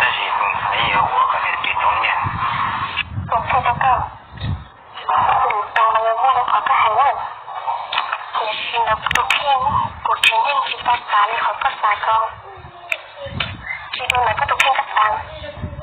Tab sis kuv xav yuav ua kom nws tsis txom nyem. Kuv qhia rau koj, lwm tus mas yuav muaj li qhov koj hais na, tiam sis ntawm kuv tus kheej, kuv tsev neeg tsis tau tas li qhov koj xav ko, tsis dua ntawm koj tus kheej koj xav.